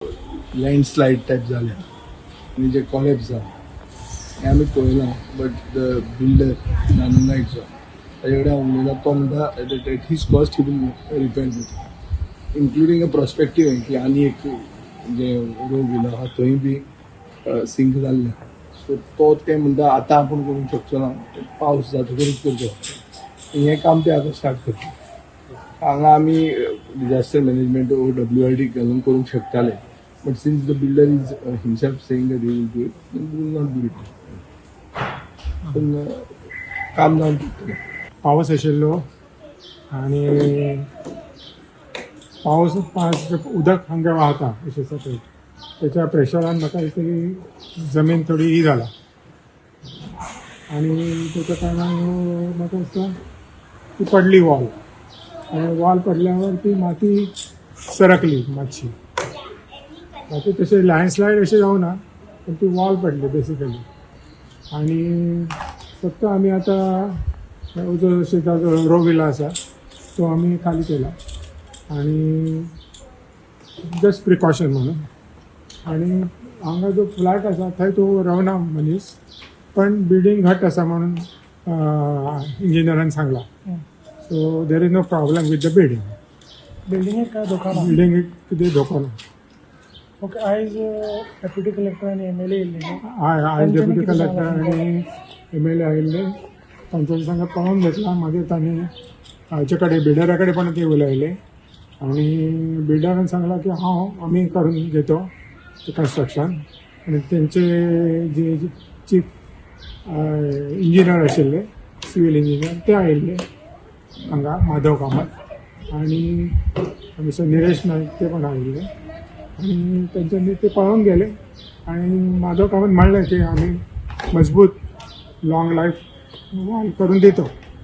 Landslide type जाल्या आनी जे collapse जाला हें आमी पळयलां. बट the builder नानू नायकचो, ताजे कडेन हांव उलयलां. तो म्हणटा, at his cost he will repair it, including a prospective की आनी एक जे रोग येयलो आहा, थंय बी सिंक जाल्लें. सो तो ते म्हणटा, आतां आपूण करूंक शकचो ना, पावस जातकूच करचो. हें काम ते आतां स्टार्ट करता. हांगा आमी disaster management W R D घालून करूंक शकताले, but since the builder is himself saying that he will do it, will not do it. पूण काम जावन पडटलें. पावस आशिल्लो आनी पावस पास उदक हांगा व्हांवता अशें सकयल. त्याच्या प्रेशरान म्हाका दिसता की जमीन थोडी ही जाला आनी त्याच्या कारणान म्हाका दिसता ती पडली वॉल आनी वॉल पडल्यावर ती माती सरकली मातशी. बाकी तशें लँडस्लायड अशें जावना, पण ती वॉल पडली बेसिकली. आनी फक्त आमी आतां जो शेताचो रोविला आसा, तो आमी खाली केला आनी जस्ट प्रिकॉशन म्हणून. आनी हांगा जो फ्लॅट आसा, थंय तो रावना मनीस, पण बिल्डींग घट आसा म्हणून इंजिनियरान सांगला, so there is no problem with the building. बिल्डिंगेक काय धोका ना? बिल्डिंगेक कितें धोको ना. ओके, आयज डेप्युटी कलेक्टर आनी एमएलए येयल्ले न्हू? हय, आयज तांच्यांनी डेप्युटी कितें कलेक्टर सांगलां? आनी एमएलए आयिल्ले. तांच्या संग पळोवन घेतला. मागीर तांणी हाचे कडेन, बिल्डरा कडेन पण ते उलयले आनी बिल्डरान सांगला की हांव आमी करून घेतो ते कन्स्ट्रक्शन. आनी तेंचे जे चीफ इंजिनियर आशिल्ले, सिवील इंजिनियर, ते आयिल्ले हांगा, माधव कामत आनी मिस्टर निरेश नायक, ते पण आयिल्ले आनी तेंच्यांनी ते पळोवन गेले. आनी माधव कामत म्हणलें की आमी मजबूत लाँग लायफ वॉल करून दितो.